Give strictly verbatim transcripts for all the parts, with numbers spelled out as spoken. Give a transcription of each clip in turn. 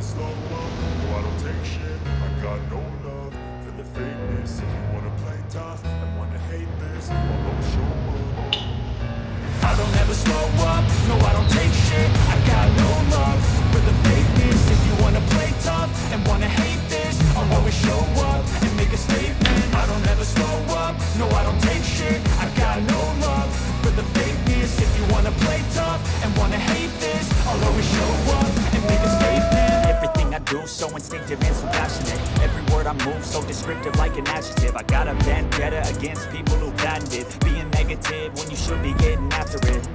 Slow up, no, I don't take shit. I got no love for the fakeness. If you wanna play tough and wanna hate this, I'll always show up. I don't ever slow up, no, I don't take shit. I got no love for the fakeness. If you wanna play tough and wanna hate this, I'll always show up and make a statement. I don't ever slow up, no, I don't take shit. I got no love for the fakeness. If you wanna play tough and wanna hate this, I'll always show up and make a statement. Everything I do so instinctive and so passionate. Every word I move so descriptive like an adjective. I got a vendetta against people who patented being negative when you should be getting after it.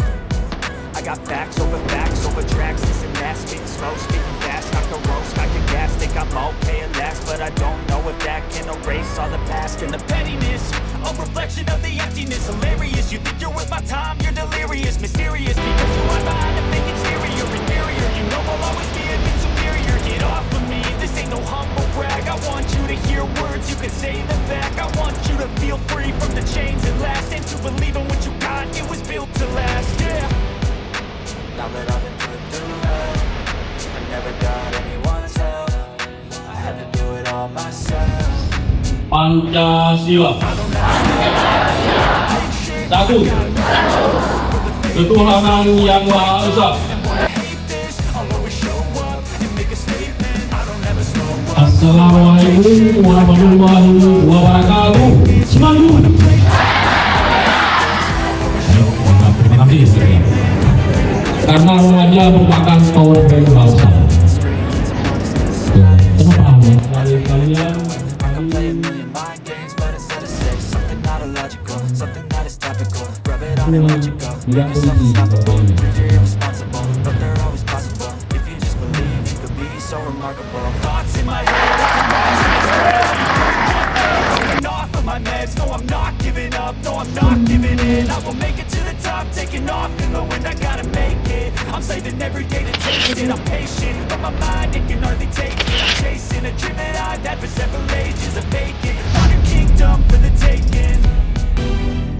I got facts over facts over tracks. This and that, spitting slow, spitting fast. Knock the roast, knock the gas. Think I'm okay at last, but I don't know if that can erase all the past. And the pettiness, a reflection of the emptiness. Hilarious, you think you're worth my time, you're delirious. Mysterious, because you hide behind a fake exterior. Inferior, you know I'll always be a bit superior. Get off of me, this ain't no humble brag. I want you to hear words, you can say them back. I want you to feel free from the chains that last, and to believe in what you got, it was built to last, yeah. Now that I've been put through hell, I never got anyone's help. I had to do it all myself. Pancasila. Satu. Ketuhanan Yang Maha Esa. Assalamualaikum warahmatullahi wabarakatuh. Semangat. Ayo, terima kasih. Karena Muhammadiyah merupakan power bank bangsa. Ya, kenapa? Kalian, kalian Games, but instead of sex, something not illogical, something that is topical. Rub it on and watch it go. Make yourself unstoppable. Dreams are irresponsible, but they're always possible. If you just believe, you could be so remarkable. Thoughts in my head, going off of my meds. No, I'm not giving up. No, I'm not giving in. I will make it to the top, taking off in the wind. I gotta make it. I'm saving every day to taste it. I'm patient, but my mind, it can hardly take it. I'm chasing.